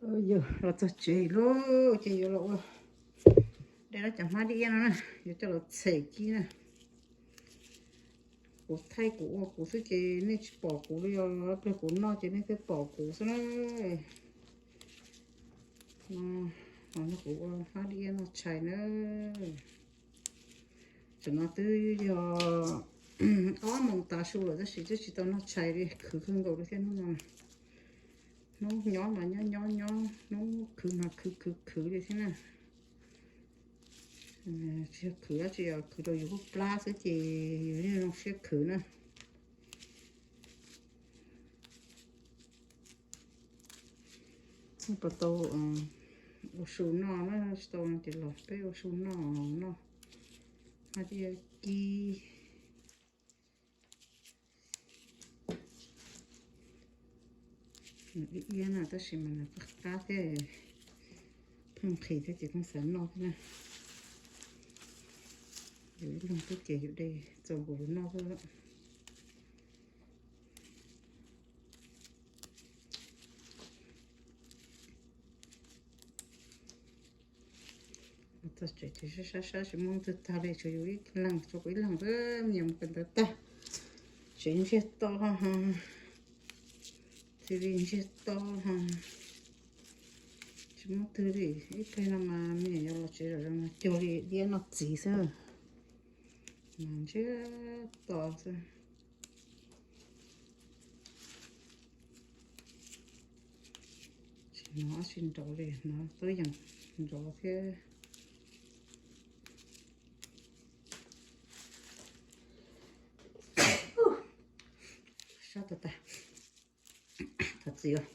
Yog los txog tsev lawm ces yuav los ua dej los cov hmab dib iab no na, yuav coj los txhem kib na. Kuv thaij kuv ua kuv xwb ces nej tsis pom kuv li os, pliag kuv noj ces nej thiaj pom kuv xwb na. Kuv ua hmab dib iab noj tshais na. Tam no twb yog ob moos tav su lawm tab sis twb tsis tau noj tshais li, khwv kawg nkaus li thiab hnub no. Hnub nyob mas nyob nyob nyob, hnub khwv mas khwv khwv khwv li thiab na. Tsis yog khwv dab tsi, khwv rau yus lub plab xwb ces yus yeej zoo siab khwv na. Puas tau ua su noj na, tsis tau no ces los peb ua su noj noj. Hmab dib kib. Nws ib iab na tab sis mas nws qab qab thiab, pheej nqhis thiab ces pheej xav noj thiab na. Yus ib leeg xwb ces yus de txaus nkaus yus noj xwb. Txog tsev ces sab sab sab tsis muaj leej twg tag li, tshuav yus ib leeg, tshuav kuv ib leeg xwb, me nyuam mus kawm ntawv tag. Tsev ntsiag to, TV ntsiag to, tsis muaj twg li. Ib pliag no mas me nyuam yuav los tsev zom zaws mas cuag li liab noj txiv xwb, mas ntsiag to xwb. Tsis hnov dab tsi nrov li, hnov tuab yeem nrov thiab. Sab tag tag. Thov txim,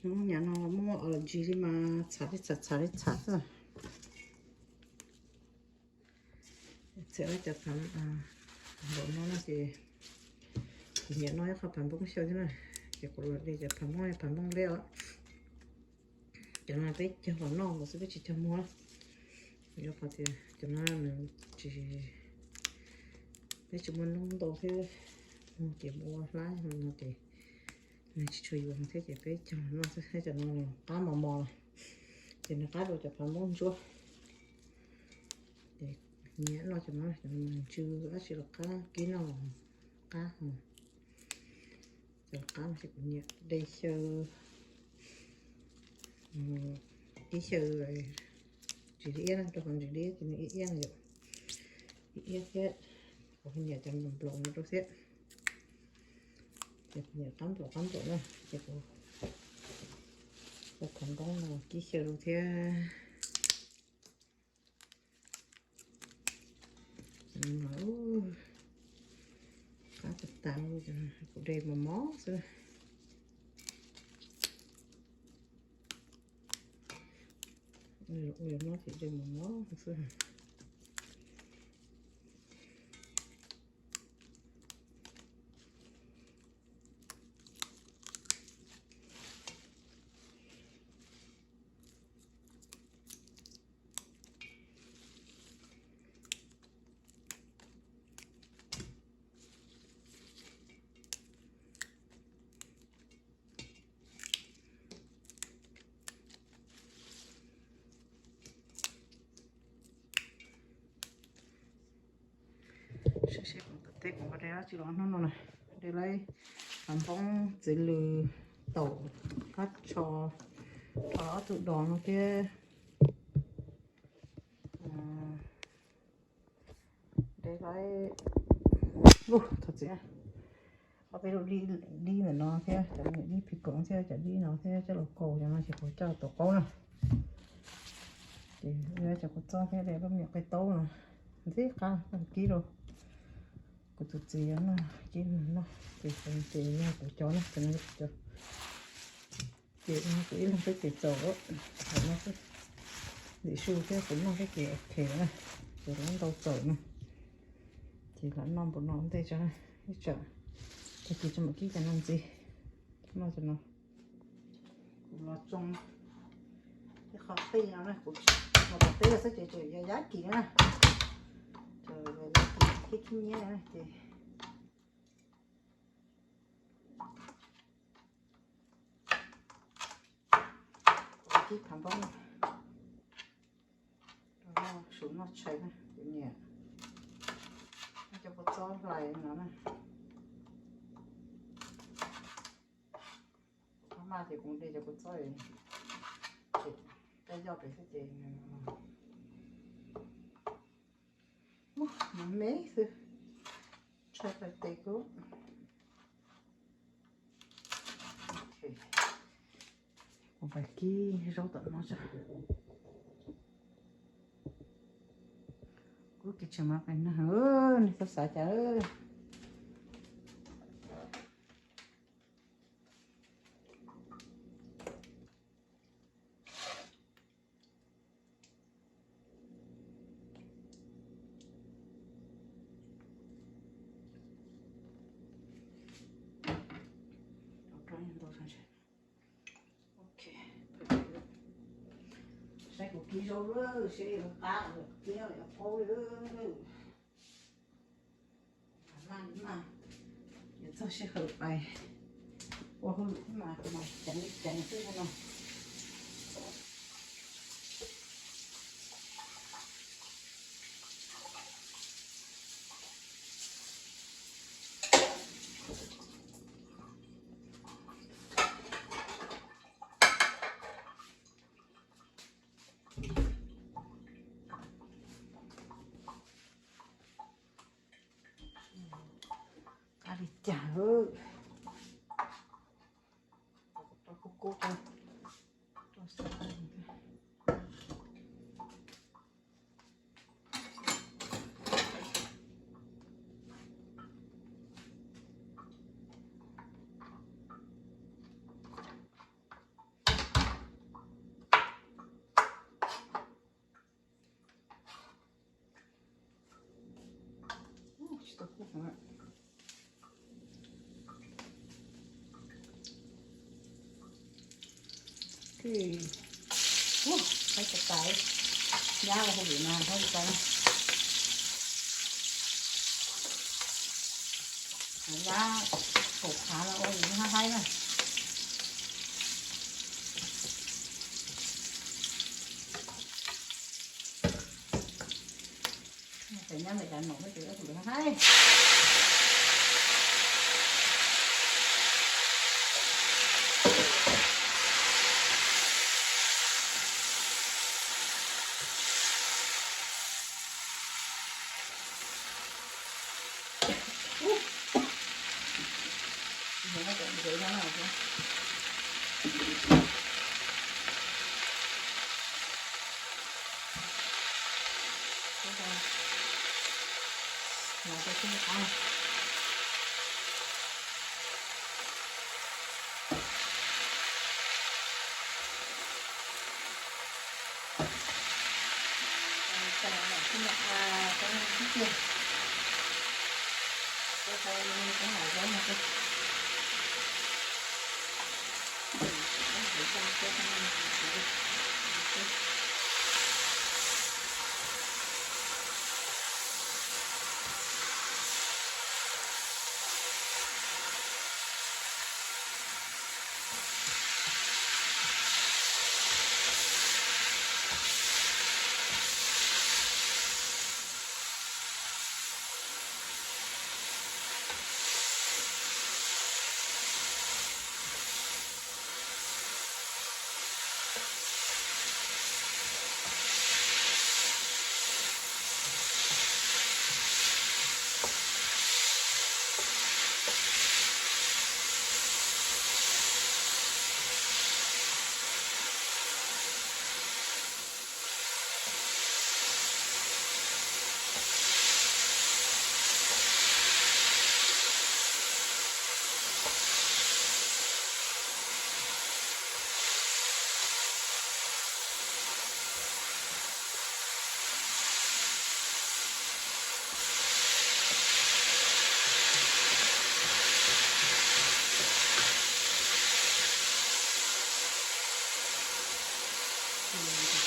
hnub nyoog no muaj allergy li mas txhav li txhav, txhav li txhav xwb. Txhia cov phav npaum no no ces kuv nyiam noj ib qho phav npoob xyaw thiab na, ces kuv los de cov phav npoob, phav npoob deb os. Cov no peb cog los noj nkaus xwb, peb tsis cog muag. Yog qhov tias cov no nws tsis, peb tsis muaj noob ntau thiab, muag ces ua hlab no ces nws tsis tshua yuav thiab ces peb cog los noj xwb thiab. Cov no qab mos mos los ces nws qab dua cov phav npoob ntsuab. Ces nyiam noj cov no, cov no ntsw dab tsi los qab, kib noj los qab. Cov qab no ces kuv nyiam de xyaw, kib xyaw ntsis dib iab na, rau qhov ntsis dib iab ces nws iab iab na yom, iab iab thiab. Kuv nyiam cov nplaum nplaum no rau thiab. Ces kuv nyiam qab nplaum qab nplaum na, ces kuv ua phav npoob no kib xyaw rau thiab. Qab tas tas, kuv de mos mos xwb. Ua no ces de mos mos xwb. Saib seb kuv tom teb kuv nqa de dab tsi los hnub no na. De lawv phav npoob, txiv lws, taum, kab tsho, ob tug dos no thiab. De lawv, thov txim, ob peb lub dib ntawm no thiab, cov dib phim koom thiab cov dib no thiab coj los kaus, cov no ces kuv coj los tuav qaub na. Ces cov kua txob thiab de lub me nyuam qe taub no, ntxim qab kib rau kuv tus txiv noj, kib noj. Ces kuv ces yog kuv cov na, cov no kuv cov. Ces kuv ib leeg xwb ces txaus, no xwb. Ntxim su thiab kuv noj thiab ces ok na. Ces lawv ntau txaus na. Ces lam noj npaum no ua ntej tso, ib tsam tag kis tso mam kib cov no ntxiv. Noj cov no. Kuv los tsoo ib qho qij no na, kuv los tom teb xwb ces tseem yog yab kis na. Ces yab kis khib khib nyiab na ces. Tib phav npaum no, rau noj su noj tshais na kuv niam. Noj cov kua txob hlais no na. Kuv maj ces kuv de cov kua txob, ces coj yoj pem xwb ces me me xwb, tshaj plaws tes kuv. Kuv pais kib zaub tom no tso. Kuv kib tshee mas pais no, nej txhob xav cas. Saib kuv kib zaub lawm, seb yuav qab, kib yuav paub li. Maj maj, yuav txog sij hawm pais ua hauj lwm mas kuv mas ceev ceev xwb no. Qab li cas. Ub, haib tas tas, nyab ua hauj lwm no haib tas tas. Nyab kaum khav no ua yus haib haib na. Cov nyab ntawm cas nom ces ua hauj lwm haib.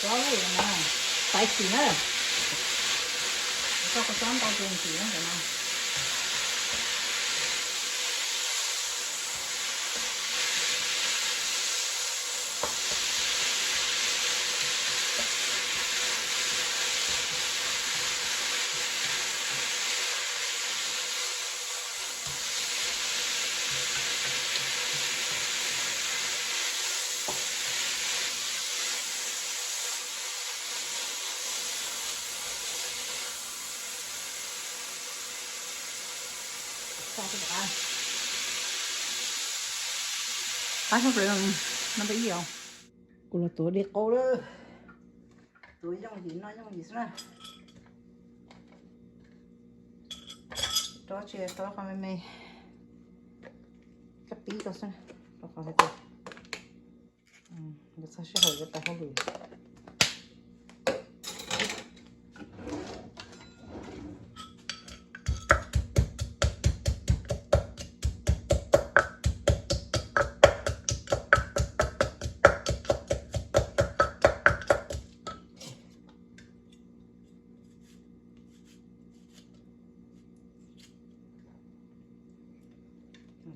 Tsob no spicy na. Tsob kua txob ntau tus ntxim na ntawm no. Xa rau qab, qab sab plaws no, no peb ib os. Kuv los tuav dej qaub lawm. Tuav yooj yim no yooj yim xwb na. Rau tsis rau qhov me me, kab pib rau xwb, rau qhov hais tias yuav txog sij hawm yuav tawm hauj lwm.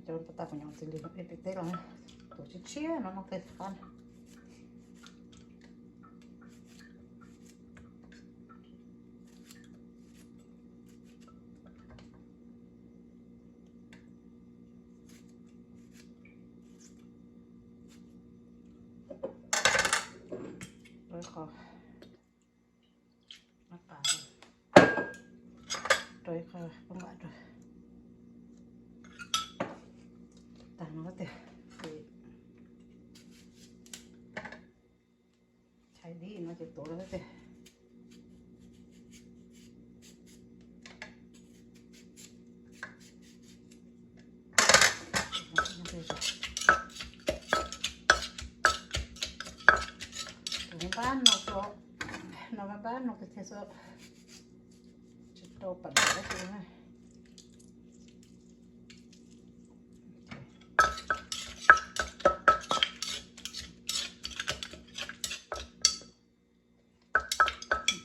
Cov paj tas kuv nyuam qhuav txiv lws no peb pem teb los, tuav tshiab tshiab no no tej qab. Rau ib qho, rau ib qho poob npam rau. Tag no tiag, chais dib no ces tuav lawm tiag. Tus npab no, no npab no tiag xwb, tsis tau pam dab tsi na.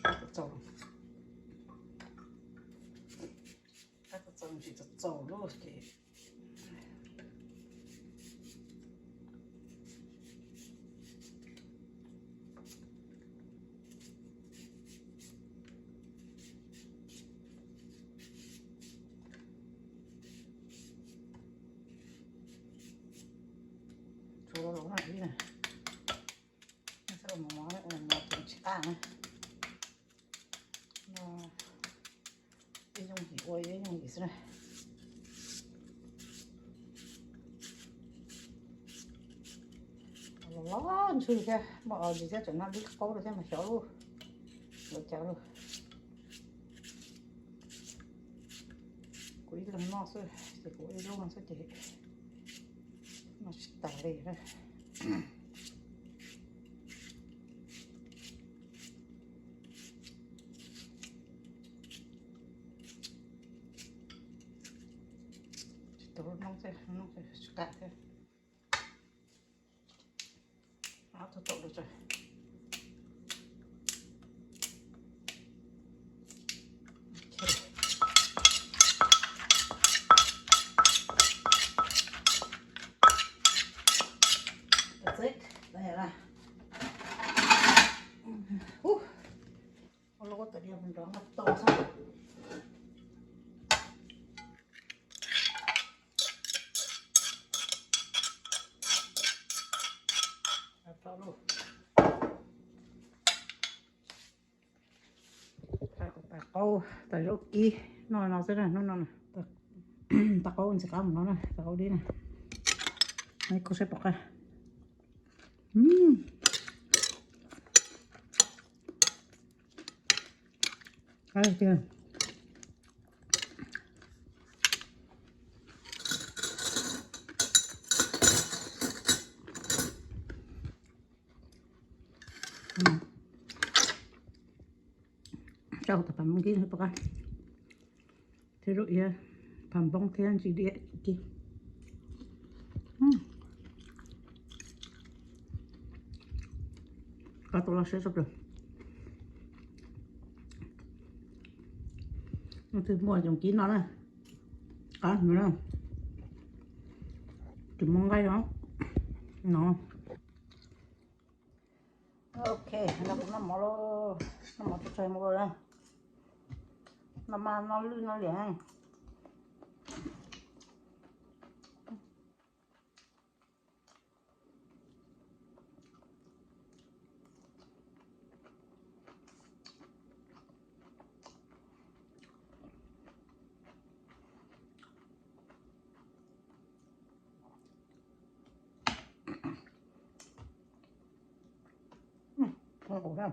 Qab txaus, qab txaus, ntsis txaus txaus lawm ces tshuav los na ib na, tsis qab na. Ib yooj yim ua ib yooj yim xwb na. Los los ntxhw thiab, muaj ntsis thiab, tseem noj dib qaub rau thiab mas xyov lub lawv cas lawm. Kuv ib leeg noj xwb ces kuv ib lub no xwb ces noj tsis tas li. Tsis tau lub noob xwb, noob xwb tsis qab thiab. Ob tug taum lawm tso. Ua lub tais diav nrov nqa tau xwb. Tais qaub, tais zaub kib noj no xwb na, hnub no na. Tais qaub ntxim qab mus no na, tais qaub dib na. Koj saib pom qab. Qab tiag. Rau tus pham npoob kib pom qab. Thiab rau iav pham npoob thiab ntsis diam kib. Qab tau los siab tshaj plaws. Leej twg muaj yoov kib no na, qab heev na. Tsis muaj nqaij no. Ok, no kuv noj mov lauj, noj mov tsuag tsuag mus lauj. Noj mov noj lwj noj liam. Nqus na.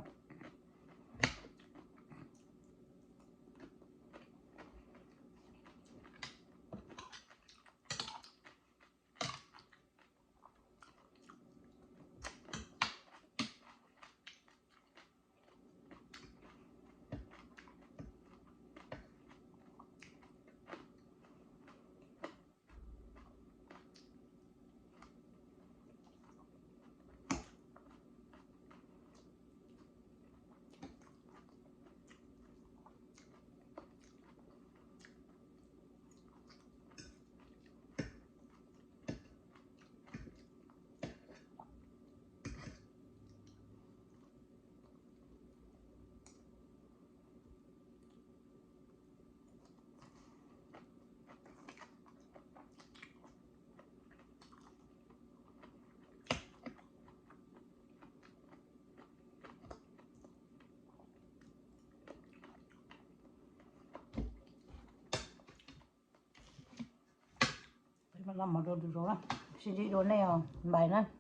Los mov rau tus zaum na, sib ntsib dua nej os, npais na.